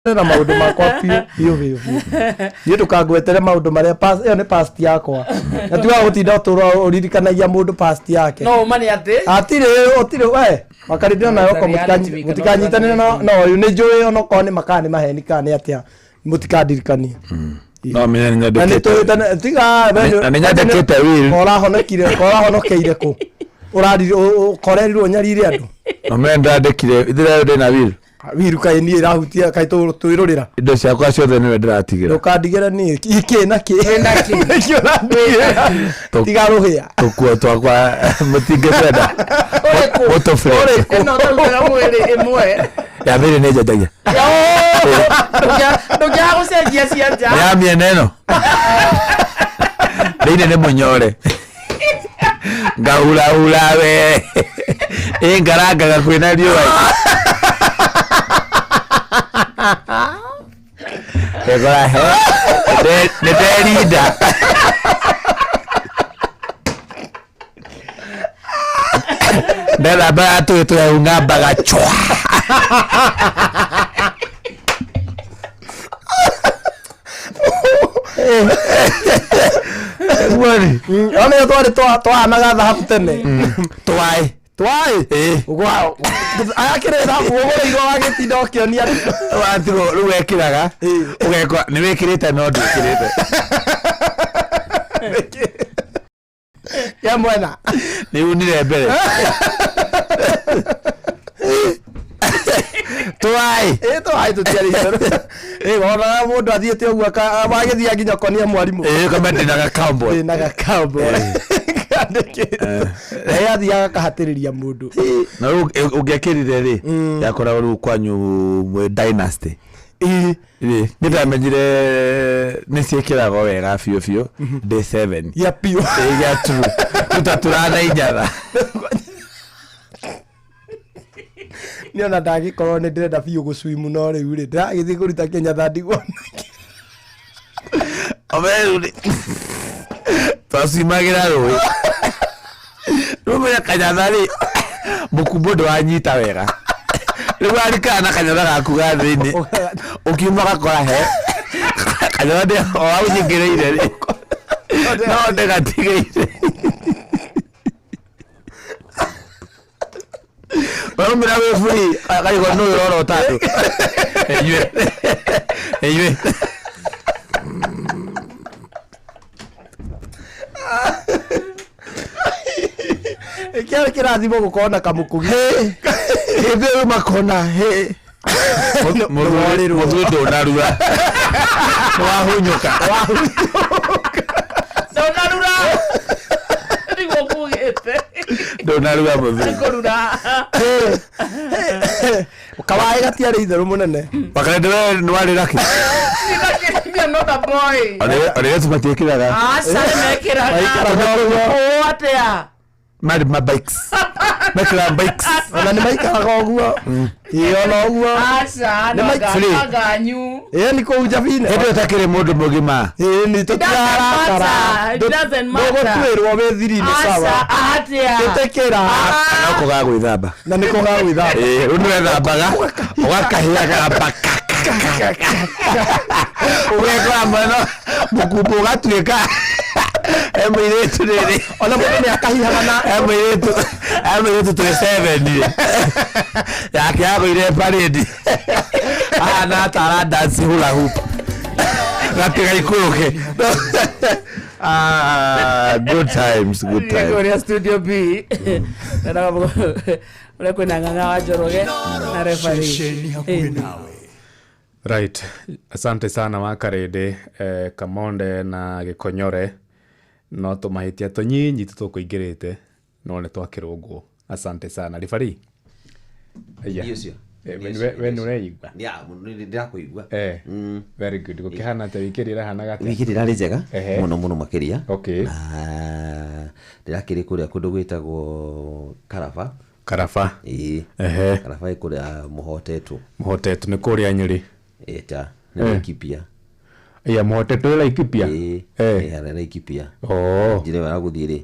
Na maũndũ makwa biũ biũ biũ biũ. Niĩ ndũkangwetere maũndũ marĩa ĩyo nĩ past yakwa, na tiwaga gũtinda ũtũũro ũririkanagia mũndũ past yake. No ũma nĩ atĩ Hatirĩ ũtirĩ we makarindĩ nayo ko. Reality we cannot. Mũtikanyitanĩre na ũyũ nĩ njũĩ onokorwo nĩ makaa nĩ maheni kana nĩ atĩa, mũtikandirikanie. No menya nĩ Na nĩ nyandĩkĩte. tũĩ tiga. Na nĩ nyandĩkĩte will. Korahonokire korahonokeire kũ ũrarire korerirwo nyarire andũ. No menya ndandĩkire ithira ndĩ na will. Will kaĩ niĩ ĩrahutia kaĩ twĩrũrĩra. Indo ciakwa ciothe nĩwe ndĩratigĩra. Ndũkandigĩre niĩ kĩ na kĩ. Wĩna kĩ? Nĩkĩ ũrandigĩra? Tiga rũhĩa. Tũkuo twakwa mũtingĩtwenda. Ũrĩkũ? Mũtũbure. Ĩno ũtarutaga mwĩrĩ ĩmwe. Ya thĩinĩ nĩ njanjagia. Ndũngĩaga gũcenjia cia nja. Nĩ ya mĩena ĩno thĩinĩ nĩ mũnyore ngahurahura we ĩ ngarangaga kwĩna riũa ngekora he nĩ nderinda. Ndethamba tũĩ tũyaungambaga chwa. Guo-rĩ, Ona ĩyo twarĩ twahanaga thahabu tene. Twaĩ. Twaĩ. Ĩ. Ayakĩrĩ thahabu ũgũrĩirwo wagĩtinda ũkĩonia andũ. Watigwo rĩu wekĩraga ũgekora nĩ wĩkĩrĩte no ndwĩkĩrĩte. Ya mwena. Nĩ unire mbere twaĩ. Ĩ twaĩ tũtiarĩ itherũ. Ĩ wonaga mũndũ athiĩte ũguo wagĩthiĩ nginya ũkonia mwarimũ. Ĩ kama ndĩna gakambo. Ndĩna gakambo kandĩkĩtwo na ĩ athiaga akahatĩrĩria mũndũ. Na rĩu ũngĩakĩrire rĩ, yakoragwo rĩu kwanyu mwĩ dynasty. Ĩ. Rĩ nĩ ndamenyire nĩ ciĩkĩragwo wega biũ biũ ndĩ seven. Ya biũ. Ĩ gĩa true tũtatũrana inyatha. Nĩ ona ndagĩkorwo nĩ ndĩrenda biũ gũcwimu, no rĩu rĩ ndĩragĩthiĩ kũruta kĩnyatha ndigwo. Omeru rĩ twacimagĩra rũĩ rĩu menya kanyatha rĩ mũkumbo ndwanyita wega, rĩu warikana na kanyatha gaku ga thĩinĩ ũkiuma gakora he kanyatha ndĩ o hau nyingĩrĩire rĩ no ndĩgatigĩire waumĩra wĩ buri karigwo nũ ũrorota andũ inyuĩ inyuĩ. Kĩarĩ kĩrathimo gũkorwo na kamũkũgi. Hĩndĩ ĩyo makona hĩ Nĩworĩrwo. Mũthuri ndũnarura nĩwahunyũka. Ndũnarura nĩguo kugĩte. Ndũnarura mũthuri. Kũrura. Kawaĩ gatiarĩ itherũ mũnene. Wakarende we nĩwarĩ raki. I'm not a boy. Arĩretu matiĩkĩraga. Aca nĩ mekĩraga. Maikaraga ũguo. Ũũ atĩa? Marĩ ma bikes mekĩraga bikes. Ona nĩ maikaraga ũguo, ĩ ona ũguo. Aca. Nĩ free. Nganyu. Ĩ nĩ kũu njabine. Hĩndĩ ĩyo ũtakĩrĩ mũndũ mũgima. Ĩ nĩ tũtirarakara. Matter. It doesn't matter. Ndũgũtuĩrwo wĩ thiri-inĩ sawa. Aca atĩa? Ĩtĩkĩra. No kũgaga gwĩthamba. Na nĩ kũgaga gwĩthamba. Ĩ, rĩu nĩwethambaga ũgakahĩaga mbaka ũgekora mwena mũkumbo ũgatuĩka e mũirĩtu rĩrĩ. Ona mũndũ nĩ akahihaga na E mũirĩtu twĩ seven rĩ yake yagũire parade ahana ta ara dance hula hoop gatigaikũrũke. Ah, good times, good times. Kũrĩa studio B ũrĩa kwĩna Ng'ang'a wa Njoroge na referee. Ceceni hakuhĩ nawe. Right, asante sana Wakarĩndĩ, Kamonde na Gĩkonyore, no tũmahĩtia tũnyinyi tũtũkũingĩrĩte no nĩ twakĩrũngwo. Asante sana ribari. Aya. Niĩ ũcio. We nĩ ũreigua? Ndĩrakũigua. Very good. Gũkĩhana atĩa? Wiki ĩrĩa ĩrahanaga atĩa? Wiki ĩrarĩ njega mũno mũno makĩria. Na ndĩrakĩrĩ kũrĩa kũndũ gwĩtagwo Karaba. Karaba. Ĩĩ. Karaba ĩ kũrĩa Mũhotetwo. Mũhotetwo nĩ kũrĩa Nyĩrĩ? Ĩta nĩ Laikipia. Aya, Mũhotetwo ĩ Laikipia? Ĩĩ. Ĩ harĩa Laikipia. Njĩra ĩyo ya gũthiĩ rĩ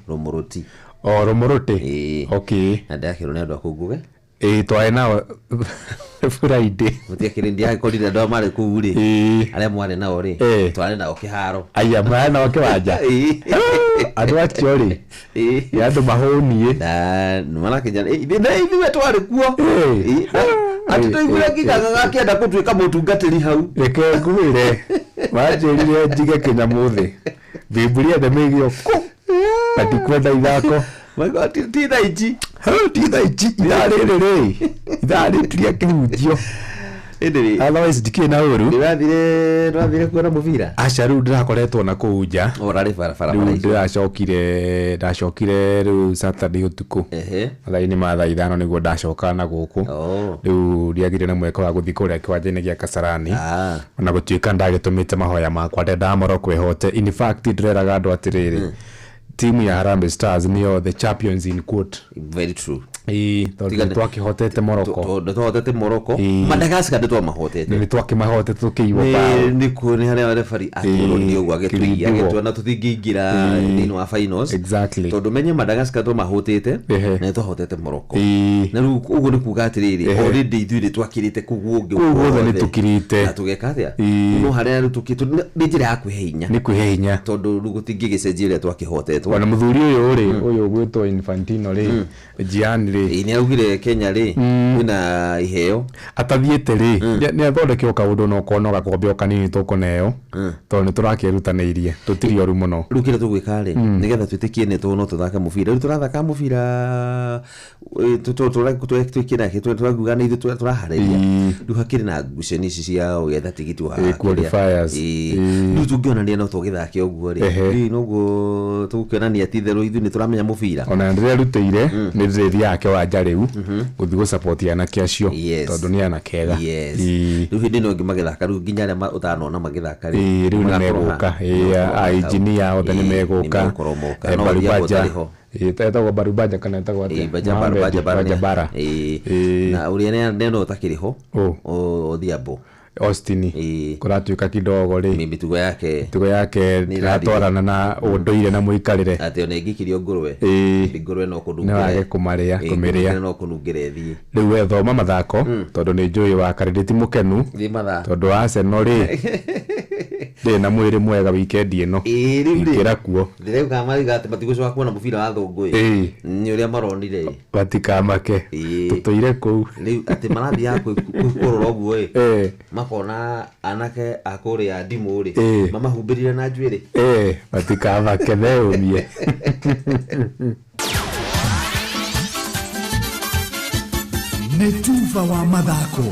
Rũmũrũti. O Rũmũrũtĩ. Ĩĩ. Na ndĩrakĩrwo nĩ andũ a kũu Nguge. Ĩĩ, twarĩ nao Friday. Mũtiakĩrĩ ndiakorire andũ arĩa marĩ kũu rĩ. Ĩĩ. Arĩa mwarĩ nao rĩ. Ĩĩ. Twarĩ nao kĩharo. Aya, marĩ nao kĩwanja. Ĩĩ. Andũ acio rĩ, Ĩĩ. nĩ andũ mahũniĩ. Na nĩmarakinya na ithuĩ twarĩ kuo. Ĩĩ. Ĩĩ, na- atĩ twaiguire nginya gagakĩenda gũtuĩka mũtungatĩri hau. Reke ngwĩre, manjĩrire njige kĩnyamũ thĩ, Bibilia ndĩmĩige kũ, na ndikwenda ithako. My God, ti thaa ici. Hau ti thaa ici, ithaa rĩrĩ rĩ, ithaa rĩrĩ rĩa kĩhunjio. Ĩndĩ rĩ, Otherwise ndikĩrĩ na ũru. ndĩrathire kuona mũbira. Aca, rĩu ndĩrakoretwo na kũu nja. Ũrarĩ barabara Rĩu icio. ndĩracokire, ndacokire rĩu Saturday ũtukũ. Ehe. Mathaa-inĩ ma thaa 5 nĩguo ndacoka na gũkũ. Oh. Rĩu ndiagire na mweke wa gũthiĩ kũrĩa kĩwanja-inĩ gĩa Kasarani. Ah. Ona gũtuĩka ndagĩtũmĩte mahoya makwa ndendaga Morocco ĩhote. In fact ndĩreraga andũ atĩrĩrĩ, timu ya Harambee Stars nĩyo the champions in quote. Very true. Ĩĩ, tondũ Tiga nĩ twakĩhotete Morocco. Tondũ twahotete Morocco. Ĩĩ. Madagascar nĩtwamahotete. Nĩ twakĩmahotete tũkĩiywo bao. Nĩ kuo nĩ harĩa refari atũrorire ũguo agĩtũiya kĩrindiwo. agĩtua na tũtingĩingĩra thĩinĩ wa finals. Exactly. Tondũ menye Madagascar twamahotete Ehe. na nĩtwahotete Morocco. Ĩĩ. Na rĩu ũguo nĩ kuga atĩrĩrĩ, Ehe. already ithuĩ nĩtwakĩrĩte kũu guothe. Kũu guothe nĩtũkĩrĩte. Na tũgeka atĩa? Ĩĩ. No harĩa rĩu nĩ njĩra ya kwĩhe hinya. Nĩ kwĩhe hinya. Tondũ rĩu gũtingĩgĩcenjia ũrĩa twakĩhotetwo. Ona mũthuri ũyũ rĩ, ũyũ ũgwĩtwo Infantino rĩ, Gianni rĩ, Ĩĩ, nĩaraugire Kenya rĩ kwĩna iheo. Atathiĩte rĩ, nĩ athondeke o kaũndũ no kona gakombe o kanini tũkũneo, tondũ nĩ tũrakĩrutanĩirie, tũtirĩ oru mũno. Rĩu kĩrĩa tũgwĩka rĩ, nĩgetha twĩtĩkie nĩ no tũthake mũbira, rĩu tũrathaka mũbira twĩkĩra tũraguga nĩ ithuĩ tũraharĩria. Rĩu hakĩrĩ na ngucanio ici cia ũgetha tigiti wa Ĩĩ, qualifiers. Ĩĩ. Ĩĩ. Rĩu tũngĩonania no tũgĩthake ũguo rĩ, Ehe. rĩu noguo tũgũkĩonania ti itherũ ithuĩ nĩ tũramenya mũbira. Ona ndĩrerutĩire nĩ ndĩrĩthiaga kĩwanja rĩu gũthiĩ gũsupport anake acio, Yes. tondũ nĩ anake ega. Yes. Ĩĩ. Rĩu hĩndĩ ĩno ĩngĩ magĩthaka, rĩu nginya arĩa ũtanona magĩthaka rĩ, Ĩĩ, rĩu nĩ magakorwo megũka. ha- Ĩĩ, magakorwo a hau. engineer othe nĩ Ĩĩ, megũka. nĩ megũkorwo moka. Eh, No Odhiambo Barubaja. ũtarĩ ho. Ĩĩ, etagwo Barubaja kana etagwo atĩa? Ĩĩ, Baja Mohamed Bara, Baja Bara nĩ- Bajabara. Ĩĩ. Ĩĩ. Na ũrĩa neno ũtakĩrĩ ho. Ũ. Odhiambo. Austin. Ĩĩ. Kũratuĩka kidogo rĩ, Mĩtugo yake mĩtugo yake Nĩ ĩrathiĩ. ndĩratwarana na ũndũire na mũikarĩre. Atĩ ona ĩngĩikĩrio ngũrwe, Ĩĩ. ngũrwe no kũnungĩre. No wage kũmarĩa, Ĩĩ, kũmĩrĩa. ngũrwe no kũnungĩra ĩthiĩ. Rĩu we thoma mathako, tondũ nĩ njũĩ wa karĩndĩ ti mũkenu. Thiĩ mathaa. Tondũ Arsenal rĩ, ndĩrĩ na mwĩrĩ mwega weekend ĩno. Ĩĩ, rĩu rĩ. Ingĩra kuo. Ndĩrauga mariga atĩ matigũcoka kuona mũbira wa thũngũ ĩ. Ĩĩ. Nĩ ũrĩa maronire ĩ. Matikamake. Ĩĩ. Tũtũire kũu. Rĩu atĩ marathiaga kwĩrora ũguo ĩ, Ĩĩ. makona anake a kũrĩa ndimũ rĩ, Ĩĩ. mamahumbĩrire na njuĩrĩ. Ĩĩ, matikamake meyũmie. Nĩ tuba wa mathako.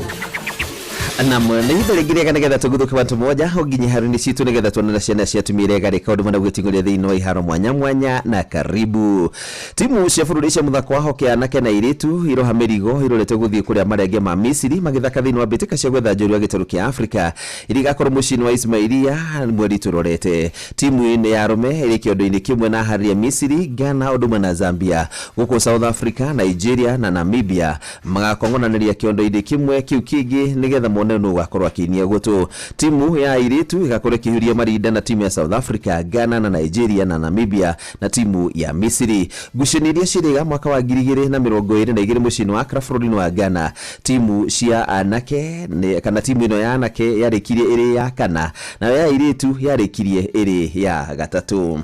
Nam nĩ ihinda rĩngĩ rĩega nĩgetha tũguthũke watu moja ũnginye haro-inĩ citũ nĩgetha tuonana ciana cia atumia iria igarĩka ũndũ mana gwĩting'ũria thĩinĩ wa iharo mwanya mwanya. Na karibu timu cia bũrũri cia mũthako wa hockey anake na airĩtu iroha mĩrigo irorete gũthiĩ kũrĩa marenge ma Misiri magĩthaka thĩinĩ wa mbĩtĩka cia gwetha njorua gĩtarũ kĩa Afrika iria igakorwo mũciĩ-inĩ wa Ismailia mweri tũrorete. Timu ĩno ya arũme ĩrĩ kĩondo-inĩ kĩmwe na harĩa Misiri, Ghana ũndũ ũmwe na Zambia, gũkũ South Africa, Nigeria na Namibia magakong'onanĩria kĩondo-inĩ kĩmwe kĩu kĩngĩ nĩgetha mone nũ ũgakorwo akĩinia gũtũ. Timu ya airĩtu ĩgakorwo ĩkĩhiũria marinda na timu ya South Africa, Ghana na Nigeria na Namibia na timu ya Misiri. Ngucanio iria cirĩga mwaka wa 2022 mũciĩ-inĩ wa Accra bũrũri-inĩ wa Ghana, timu cia anake kana timu ĩno ya anake yarĩkirie ĩrĩ ya kana, nayo ya airĩtu yarĩkirie ĩrĩ ya gatatũ.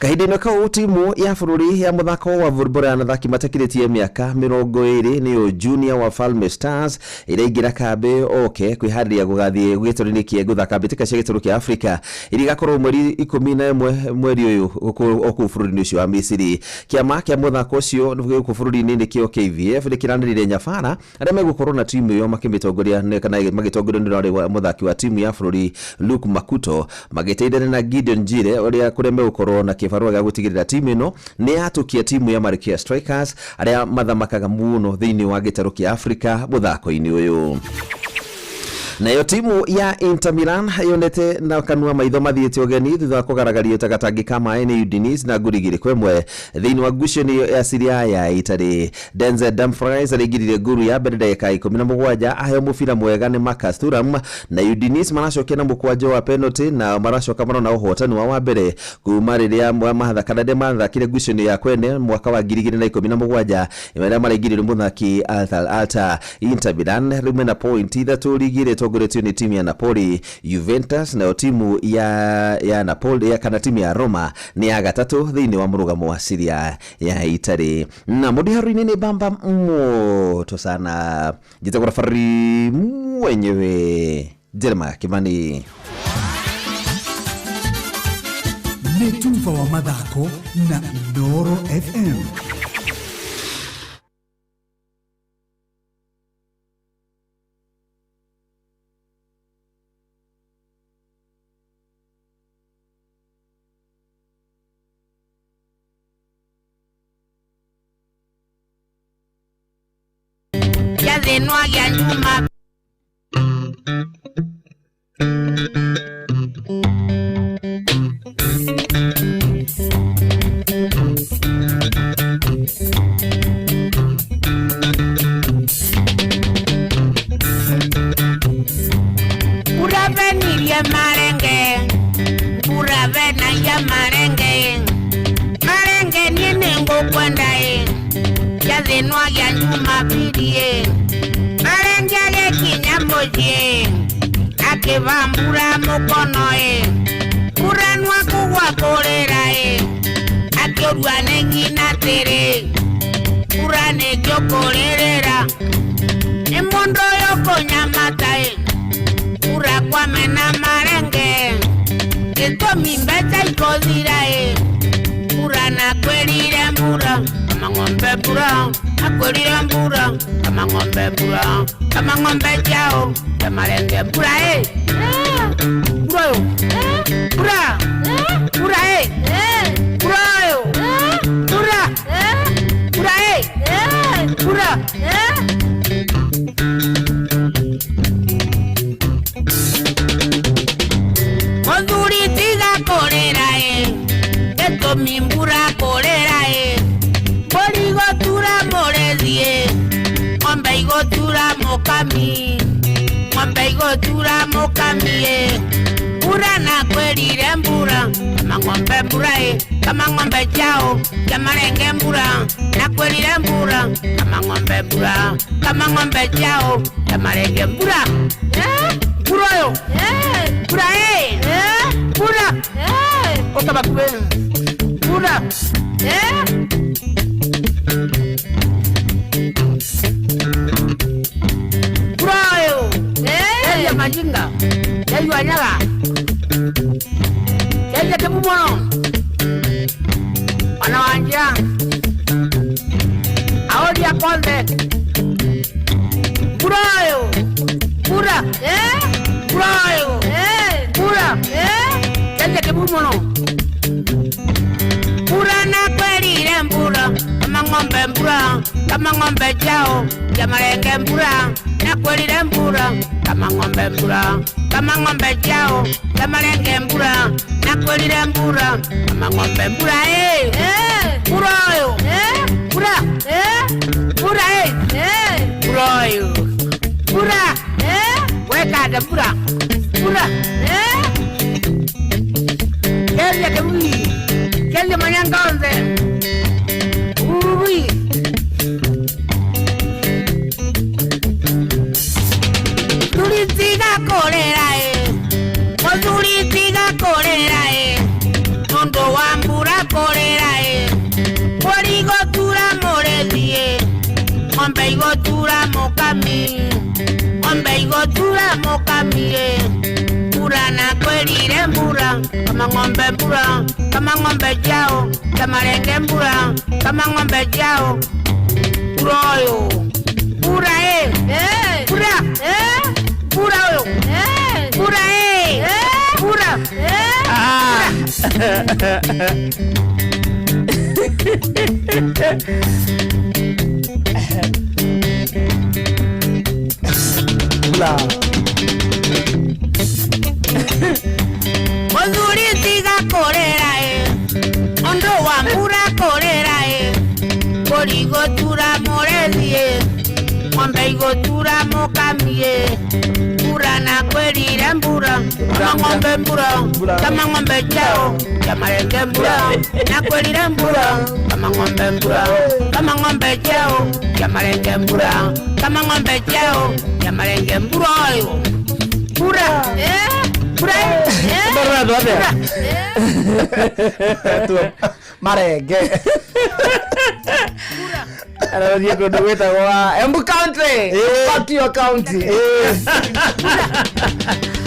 Kahinda-inĩ kau, timu ya bũrũri ya mũthako wa volleyball ya athaki matakĩrĩtie mĩaka 20, nĩyo Junior wa Falme Stars, ĩraingĩra kambĩ oke kwĩharĩria gũgathiĩ gĩtarũ-inĩ kĩa gũthaka mbĩtĩka cia gĩtarũ kĩa Afrika iria igakorwo mweri 11 mweri ũyũ o kũu bũrũri-inĩ ũcio wa Misiri. Kĩama kĩa mũthako ũcio gũkũ bũrũri-inĩ nĩkĩo KVF nĩkĩranĩrĩire nyabara arĩa megũkorwo na timu ĩyo makĩmĩtongoria kana magĩtongorio nĩ ũrĩa wa mũthaki wa timu ya bũrũri Luke Makuto, magĩteithania na Gideon Njire ũrĩa kũrĩa megũkorwo na kĩbarũa gĩa gũtigĩrĩra timu ĩno nĩ yatũkia timu ya Malkia Strikers arĩa mathamakaga mũno thĩinĩ wa gĩtarũ kĩa Afrika mũthako-inĩ ũyũ. Nayo timu ya Inter Milan yonete na kanua maitho mathiĩte ũgeni thutha wa kũgaragario ta gatangi ka maĩ nĩ Udinese na nguri 2-1 thĩinĩ wa ngucanio ya Serie A ya Italy. Denzel Dumfries araingĩrire nguru ya mbere ndagĩka 17 aheo mũbira mwega nĩ Marcus Thuram, na Udinese maracokia na mũkwanjo wa penalty na maracoka marona ũhotani wa mbere kuma rĩrĩa mathakana rĩrĩa mathakire ngucanio ya kwene mwaka wa 2017 ĩrĩa maraingĩrire mũthaki Alta. Inter Milan rĩu mena point 3 ligi ĩrĩa ĩtongoretio nĩ timu ya Napoli. Juventus nayo timu ya Napoli ya kana timu ya Roma nĩ ya gatatũ thĩinĩ wa mũrũgamo wa Serie A ya Italy. Na mũndũ haru-inĩ nĩ bamba moto sana, njĩtagwo referee mwenyewe Jeremiah Kimani. Nĩ tuba wa mathako na Inooro FM. Nyuma. Uravenirie marenge, uravena ya marenge, marenge niĩ nĩngũkwenda ĩ, gĩathĩ-inĩ gĩa Jumapili ĩ. Marenge agĩkinya mũciĩ, akĩbambura mũkono ĩ, mbura kũgwa kũrĩra ĩ, akĩũrua nĩ nyina atĩrĩ, mbura nĩkĩo kũrĩrĩra, nĩ mũndũ ũyũ kũnyamata ĩ, mbura kwamena marenge, gĩtũmi mbeca ikũthira ĩ, mbura nakwĩrire mbura, kama ng'ombe mbura, nakwĩrire mbura, kama ng'ombe mbura, kama ng'ombe chao ya marenge mbura ĩ, mbura yo, mbura, mbura ĩ, mbura yo, mbura, mbura ĩ, mbura. Mũthuri tiga kũrĩra ĩ, gĩtũmi mbura kũrĩra ĩ, mbũri gũtura mũrĩthi ĩ, ng'ombe igũtura mũkami, ng'ombe igũtura mũkami ĩ, mbura nakwĩrire mbura, kama ng'ombe mbura ĩ, kama ng'ombe chao ya marenge mbura, nakwĩrire mbura, kama ng'ombe mbura, kama ng'ombe chao ya marenge mbura. Mbura yo, mbura ĩ, mbura, ũkabakuwe mbura. Mbura yo, ya majinga, ya yuanyaga, ya kebumono, wanawanja, aodia konde. Mbura yo, mbura, mbura yo, mbura, ya kebumono. Mbura nakwĩrire mbura, kama ng'ombe mbura, kama ng'ombe chao ya marenge mbura, nakwĩrire mbura, kama ng'ombe mbura, kama ng'ombe chao ya marenge mbura, nakwĩrire mbura, kama ng'ombe mbura ĩ, mbura yo, mbura, mbura ĩ, mbura yo, mbura, weka mbura, mbura, keria kebui, keria manyanga onthe, ui. Mũthuri tiga kũrĩra ĩ, mũthuri tiga kũrĩra ĩ, nũndũ wa mbura kũrĩra ĩ, mbũri igũtura mũrĩthi ĩ, ng'ombe igũtura mũkami, ng'ombe igũtura mũkami ĩ, mbura nakwĩrire mbura, kama ng'ombe mbura, kama ng'ombe chao ya marenge mbura, kama ng'ombe chao, mbura yo, mbura ĩ, mbura, mbura yo, mbura ĩ, mbura. Mbura. Mũthuri tiga kũrĩra ĩ ũndũ wa mbura kũrĩra ĩ mbũri gũtura mũrĩthi ĩ ng'ombe igũtura mũkami ĩ mbura na kwĩrire mbura kama ng'ombe mbura kama ng'ombe chao kama marenge mbura na kwĩrire mbura kama ng'ombe mbura kama ng'ombe chao kama marenge mbura kama ng'ombe chao kama marenge mbura ĩyo mbura eh mbura eh Mbura andũ atĩa? Marenge. Arathiĩ kũndũ gwĩtagwo Embu County. Patio County.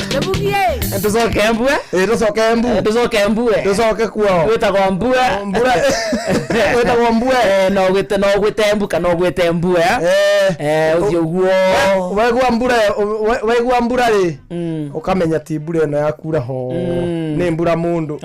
Ndebugie Tũcoke Embu eh? Ĩ tũcoke Embu. Tũcoke Embu eh? Tũcoke kuo. Gwĩtagwo Mbue. Mbura. Gwĩtagwo Mbue. Eh, no ũgwĩte no ũgwĩte Embu kana ũgwĩte Mbue. Eh. Eh, ũthiĩ ũguo. Waigua mbura waigua mbura rĩ ũkamenya ti mbura ĩno ya kura ho nĩ mbura mũndũ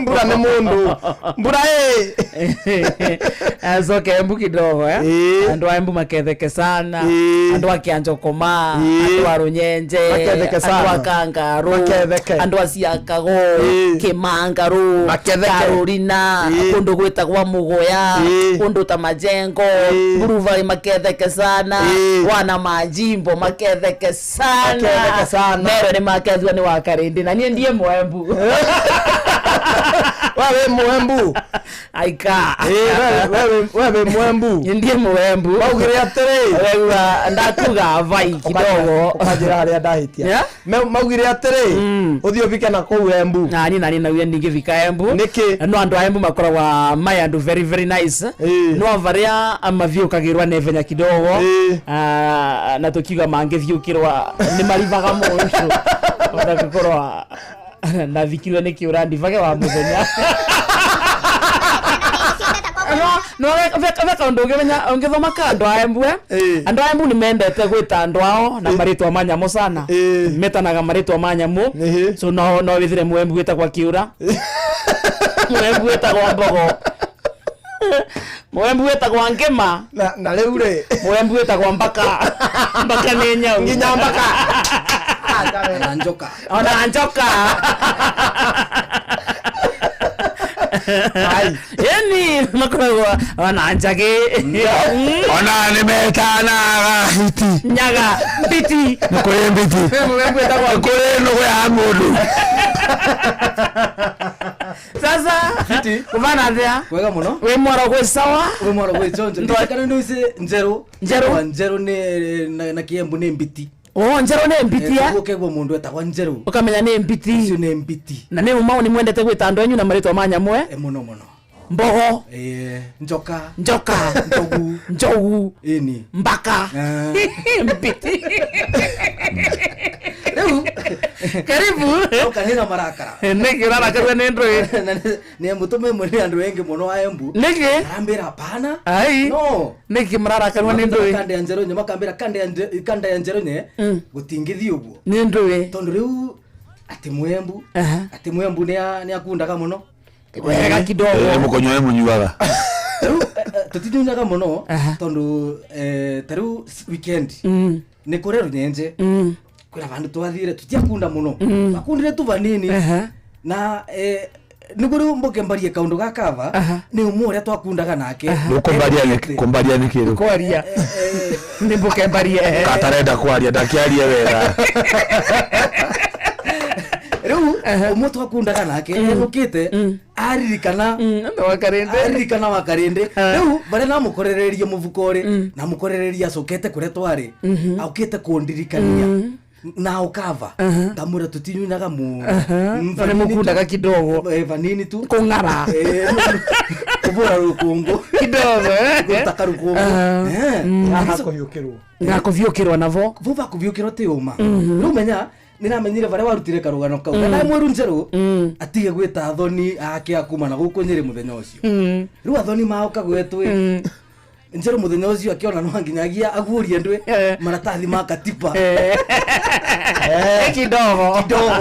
mbura nĩ mũndũ mbura ĩ Acoke Embu kidogo eh? Ĩĩ. Andũ a Embu maketheke sana. Ĩĩ. Andũ a Kĩanjokoma, Ĩĩ. andũ a Rũnyenje, Maketheke andũ sana. a Kangarũ, Maketheke. andũ a Ciakago, Ĩĩ. Kĩmangarũ, Maketheke. Karũrina, Ĩĩ. kũndũ gwĩtagwa Mũgũya, Ĩĩ. kũndũ ta Majengo, Ĩĩ. Buruvai maketheke sana, Ĩĩ. wana majimbo maketheke sana. Maketheke sana. Mero nĩ makethua nĩ wa Karĩndĩ na niĩ ndiĩ Mwembu. we wĩ mwembu Aika. Ĩ, we wĩ mwembu Niĩ ndiĩ Mwembu. maugire atĩrĩ Wegua ndakuga vai kidogo. ũkanjĩra harĩa ndahĩtia Yeah? Maugire atĩrĩ ũthiĩ ũbike na kũu Embu Nani nani nauya ningĩbika Embu. Nĩkĩ? No andũ a Embu makoragwa mai andũ very very nice. Ĩĩ. No varia mathiũkagĩrwa naihenya kidogo. Ĩĩ. Ah, na tukiuga mangĩthiũkĩrwa nĩ maribaga mũndũ. Ona gũkorwa nathikirwe nĩ kĩũra ndibage wa mũthenya. No ve kaũndũ ũngĩmenya ũngĩthoma ka andũ a Embu eh? Ĩĩ. Andũ a Embu nĩ mendete gwĩta andũ ao na marĩtwa ma nyamũ sana. Ĩĩ. Metanaga marĩtwa ma nyamũ. Ĩhĩ. So no no withire mwembu wĩtagwa kĩũra. Mwembu wĩtagwa mbogo. Mwembu wĩtagwa ngĩma. na rĩu rĩ Mwembu wĩtagwa mbaka. Mbaka nĩ nyau. nginya mbaka na njoka Ona njoka. Ai. Yaani makoragwo ona njagĩ. Ona nĩ metanaga hiti. Nyaga mbiti. Nĩ kũrĩ mbiti. Mwembu wĩtagwa Nĩ kũrĩ nũgũ ya mũndũ. Sasa kũbana atĩa? kwega muno Wĩ mwaro gwĩ sawa? wĩ mwaro gwĩ chonjo ndikana nĩ ici njeru Njerũ? Wa njeru nĩ na kiembu nĩ mbiti Oh, njerũ nĩ mbiti eh? koguo kegwo mũndũ etagwa njeru Ũkamenya nĩ mbiti. icio nĩ mbiti Na nĩ mau nĩ mwendete gwĩta andũ anyu na marĩtwa ma nyamũ eh? e mũno mũno Mbogo, Eh, njoka njoka, njogu njogu, ĩni mbaka, Eh. mbiti. Rĩu karibu. oka nĩ na marakara Nĩkĩ ũrarakarwo nĩ ndũĩ? Na nĩ mũtũme mwe nĩ andũ aingĩ mũno a Embu Nĩkĩ? arambĩra hapana Ai. no Nĩkĩ mũrarakarwo nĩ ndũĩ? kanda ya njeru nye makambĩra kanda ya njeru nye gũtingĩthiĩ ũguo Nĩ ndũĩ. tondũ rĩu atĩ mwembu Aha. atĩ mwembu nĩ akundaga mũno Wega kidogo. Mũkonyo nĩ mũnyuaga. Rĩu tũtinyunyaga mũno Aha. tondũ ta rĩu weekend nĩ kũrĩ rũnyenje kwĩna vandũ twathire tũtiakunda mũno twakundire tu vanini Aha. na nĩguo rĩu mbũke mbarie kaũndũ ga kava Aha. nĩ ũmwe ũrĩa twakundaga nake Rĩu kũmbaria nĩ kĩrũ. Kwaria. Nĩ mbũke mbarie. Katarenda kwaria ndakĩarie wega. rĩu ũmwe twakundaga nake enũkĩte aririkana Wakarĩndĩ. aririkana wakarĩndĩ rĩu barĩa namũkorererie mũbuko rĩ namũkorererie acokete kũrĩa twarĩ aukĩte kũndirikania na ũkava ngamwĩra tũtinyunaga mũno Na nĩ mũkundaga kidogo. Vanini tu Kũng'ara. Kũbũra rũkũngũ Kidogo. eh? kũruta karũkũngũ Hakũhiũkĩrwo Gakũviũkĩrwo navo. vuva kũviũkĩrwo tĩ ũma rĩu menya nĩramenyire barĩa warutire karũgano kau na mweru njerũ atige gwĩta athoni ake akuma na gũkũ nyĩrĩ mũthenya ũcio rĩu athoni maoka gwetwĩ njerũ mũthenya ũcio akĩona no nginyagia aguũrie ndwĩ maratathi ma katiba Eh, Kidogo. kidogo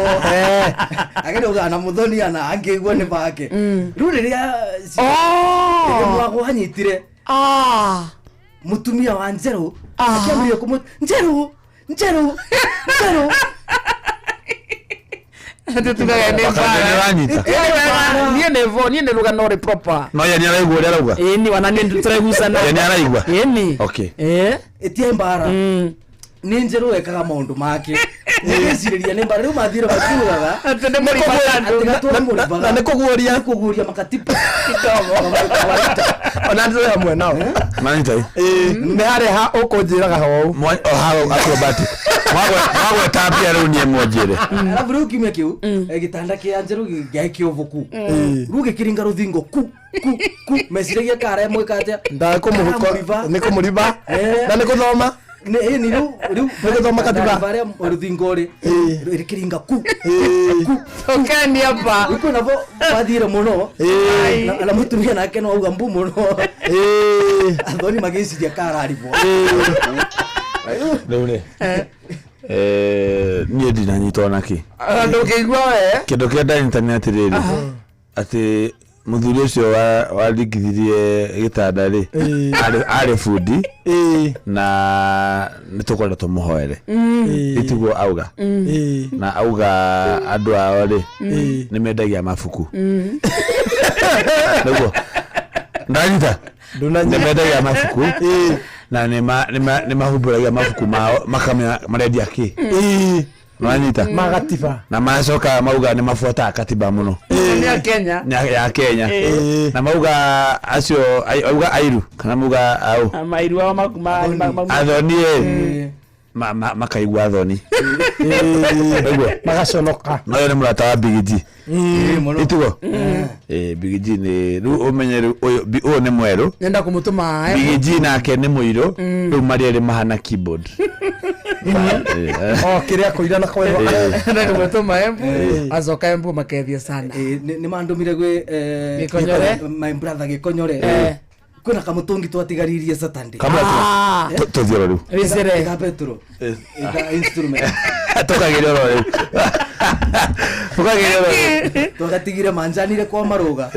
ageria na mũthoni ana angĩigua nĩ bake rĩu rĩrĩa rĩrĩa Oh. mwagwo anyitire Ah. mũtumia wa njerũ akĩambĩrĩria kũmwĩta njerũ njerũ njerũ Tũtugage nĩ mbara. Nĩwanyita. Niĩ nĩ vo niĩ nĩ rũgano rĩ proper. No ye nĩaraigua ũrĩa arauga. Ĩni wana nĩ tũraigucana. Ye nĩaraigua. Ĩni. Okay. Eh. Ĩtiarĩ mbara. Nĩ njerũ ekaga maũndũ make nĩgĩcirĩria nĩ mbara rĩu mathire makiugaga Atĩ nĩ mũribaga andũ. atĩ gatũra mũribaga Na nĩ kũguũria. Nĩ kũguũria makatiba Ona ndĩrĩ hamwe nao. Manyita ĩ. Ĩĩ, nĩ harĩa ha ũkũnjĩraga hou. O hau acrobatic. Mwagweta mbia rĩu niĩ mwanjĩre. Alafu rĩu kiumia kĩu gĩtanda kĩa njerũ gĩaĩ kĩoboku rĩu gĩkĩringa rũthingo ku ku ku meciragia kara mwĩka atĩa. Ndakũmũhuko Karamũriba. nĩ kũmũriba. Eh. Na nĩ gũthoma. Nĩ ĩni rĩu rĩu Nĩ gũthoma katiba. Barĩa rũthingo rĩ rĩkĩringa ku Ĩĩ. Ũkeni hapa. rĩu kwĩna bo bathire mũno Ĩĩ. na mũtumia nake no auga mbu mũno. Ĩĩ. Athoni magĩciria kararibwo. Rĩu rĩ. Niĩ ndinanyita ona kĩ. Ndũngĩigua we. Kĩndũ kĩrĩa ndanyita nĩ atĩrĩrĩ. Atĩ mũthuri ũcio waringithirie gĩtanda rĩ arĩ bundi Ĩĩ. na nĩ tũkwenda tũmũhoere. Ĩtiguo auga. Ĩĩ. Na auga andũ ao rĩ nĩ mendagia mabuku. Nĩguo. Ndanyita. Ndũnanyita. Nĩ mendagia mabuku na nĩ mahumbũragia mabuku mao makamenya marendia kĩ. Ĩĩ. Nĩwanyita? Magatiba. Na macoka mauga nĩ mabuataga katiba mũno. Nĩ ya Kenya. Nĩ ya Kenya. Ĩĩ. Na mauga acio auga airu kana mauga au Mairu ao athoni ĩ makaigua athoni. Nĩguo. Magaconoka. Na ũyũ nĩ mũrata wa Big G. Mũno. Itugo. Big G nĩ rĩu ũmenye rĩu ũyũ ũyũ nĩ mwerũ. Nenda kũmũtũma Big G nake nĩ mũirũ. Rĩu marĩ erĩ mahana keyboard. O kĩrĩa kũira na kwĩrwo. Nenda kũmũtũma Embu. Acoka Embu makethie sana. Nĩ mandũmire gwĩ Gĩkonyore. my brother Gĩkonyore. Kwĩna kamũtũngi twatigaririe Saturday. Kabla tũthiĩ oro rĩu. Wĩcere. Ga petro ga instrument. Tũkagĩre oro rĩu. Tũkagĩre oro rĩu. Twagatigire manjanire kwa marũga.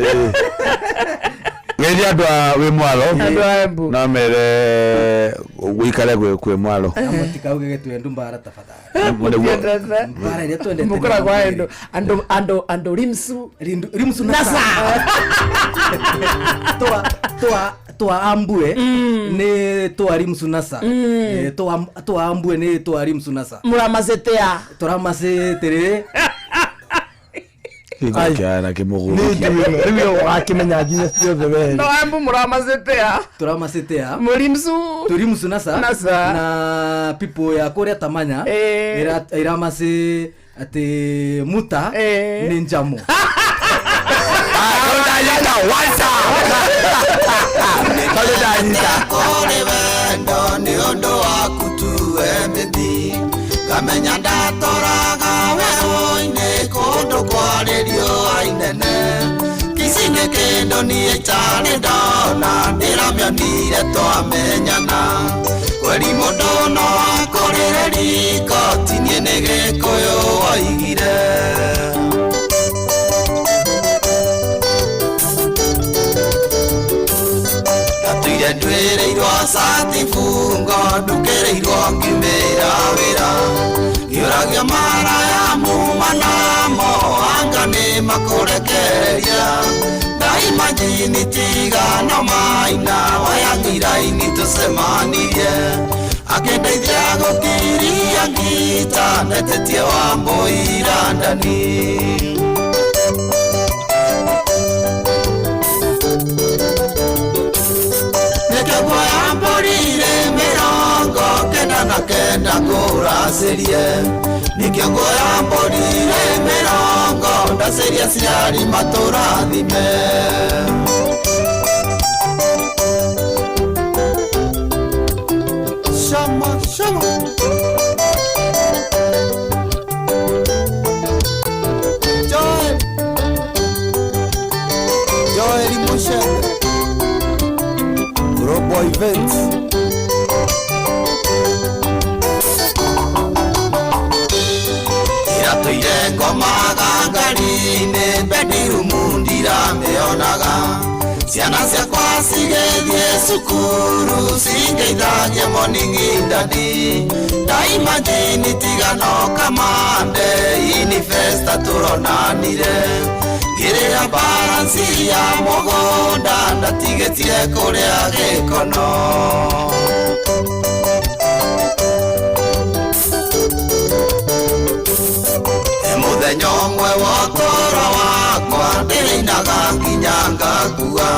Geithia andũ a wĩ mwaro. Andũ a Embu. No mere gũikare kwĩ mwaro. Na mũtikauge gĩtwendu mbara tafadhali. Nĩguo. Mbara ĩrĩa twendete nĩ Mũkoragwo ya andũ andũ andũ andũ rimsu. Rimsu na Nasa. Twa twa twa ambue nĩ twa rimsu nasa. Twa twa ambue nĩ twa rimsu nasa. Mũramacetea. Tũramacĩtĩrĩ. Kĩgo kĩara kĩmũgũrũ. Nĩ njui ĩno. Rĩu ũgakĩmenya nginya ciothe we. No Embu mũramacetea. Tũramacetea. Mũrimsu. Tũrimsu nasa. Nasa. Na people ya kũrĩa Tamanya iramacĩ atĩ muta nĩ njamu. Ndanyita wasa. Tondũ ndanyita. Kũrĩ wendo nĩ ũndũ waku tuwe mĩthi ngamenya ndatoraga werũ-inĩ kũndũ kwarĩ riũa inene kici nĩ kĩndũ niĩ itarĩ ndona ndĩramĩonire twamenyana kweri mũndũ no akũrĩre riko ti niĩ nĩ Gĩkũyũ oigire. Ndatũire ndwĩrĩirwo cati bungo ndukĩrĩirwo ngimĩra wĩra ngĩũragia maraya muma namo anga nĩ makũrekereria ndaimajini tigano maina wayang'iraini tũcemanirie akĩndeithia gũkiria ngita netetie wa mbũira ndani. 99 ngũracĩrie nĩkĩo nguoya mbũrire mĩrongo ndacĩria ciari matũrathime. Shama, shama. Joel. Joel Mushele. Global Events. Iratũire ngomaga ngari-inĩ bedroom ndiramĩonaga ciana ciakwa cigĩthiĩ cukuru cingeithagie morning ndadi ndaimajini tigano kamande inifesta tũro Tuonanire ngĩrĩha baransi ya mũgũnda ndatigĩtie kũrĩa gĩkono. Mũthenya ũmwe wa ũtũũro wakwa ndĩrĩinaga nginya ngakua.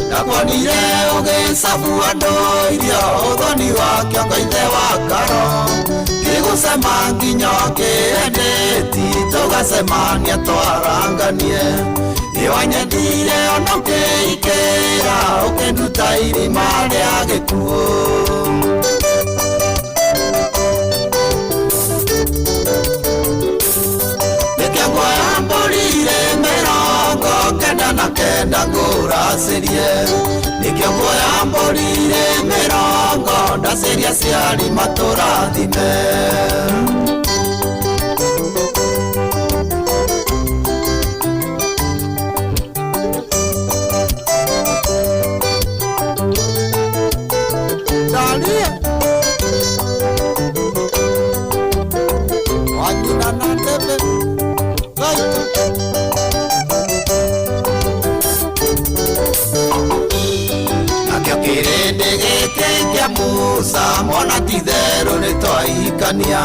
Ndakuonire ũgĩcabu andũ irio ũthoni wa kĩongo ithe wa karo. Ngĩgũcema nginya ũkĩendeti tũgacemania twaranganie. Nĩwanyendire ona ũkĩikĩra ũkĩnduta irima rĩa gĩkuũ. Mĩrongo kenda na kenda ngũracĩrie. Nĩkĩo nguoya mbũrire mĩrongo ndacĩria aciari matũrathime. Dalia Wanyina na ndebe Gaito. Nakĩo kĩrĩndĩ gĩkĩ kĩa Musa mona ti itherũ nĩ twahikania.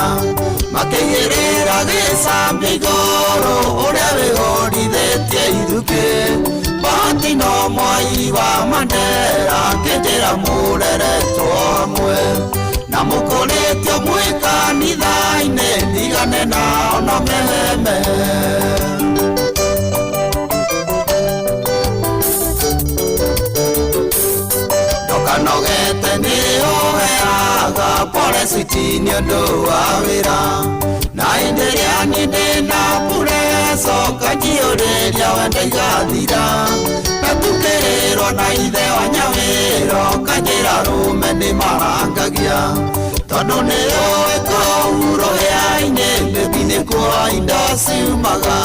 Makĩigĩrĩra gĩcambia igũrũ ũrĩa wĩhũrithĩtie ithukĩ. Bahati no mwai wa Mandera akĩnjĩra mũreretwo hamwe. Na mũkũrĩtio mwĩ kanitha-inĩ ndigane nao no meheme. Ndokanogete nĩ ũheaga pole switi nĩ ũndũ wa wĩra. Na hĩndĩ ĩrĩa niĩ ndĩna pureco kanjiyũrĩria wendo igathira. Ndatukĩrĩrwo na ithe wa Nyawĩra ũkanjĩra rũme nĩ marangagia. Tondũ nĩ ũĩ kũu rũhĩa-inĩ mĩthi nĩkuo indo ciumaga.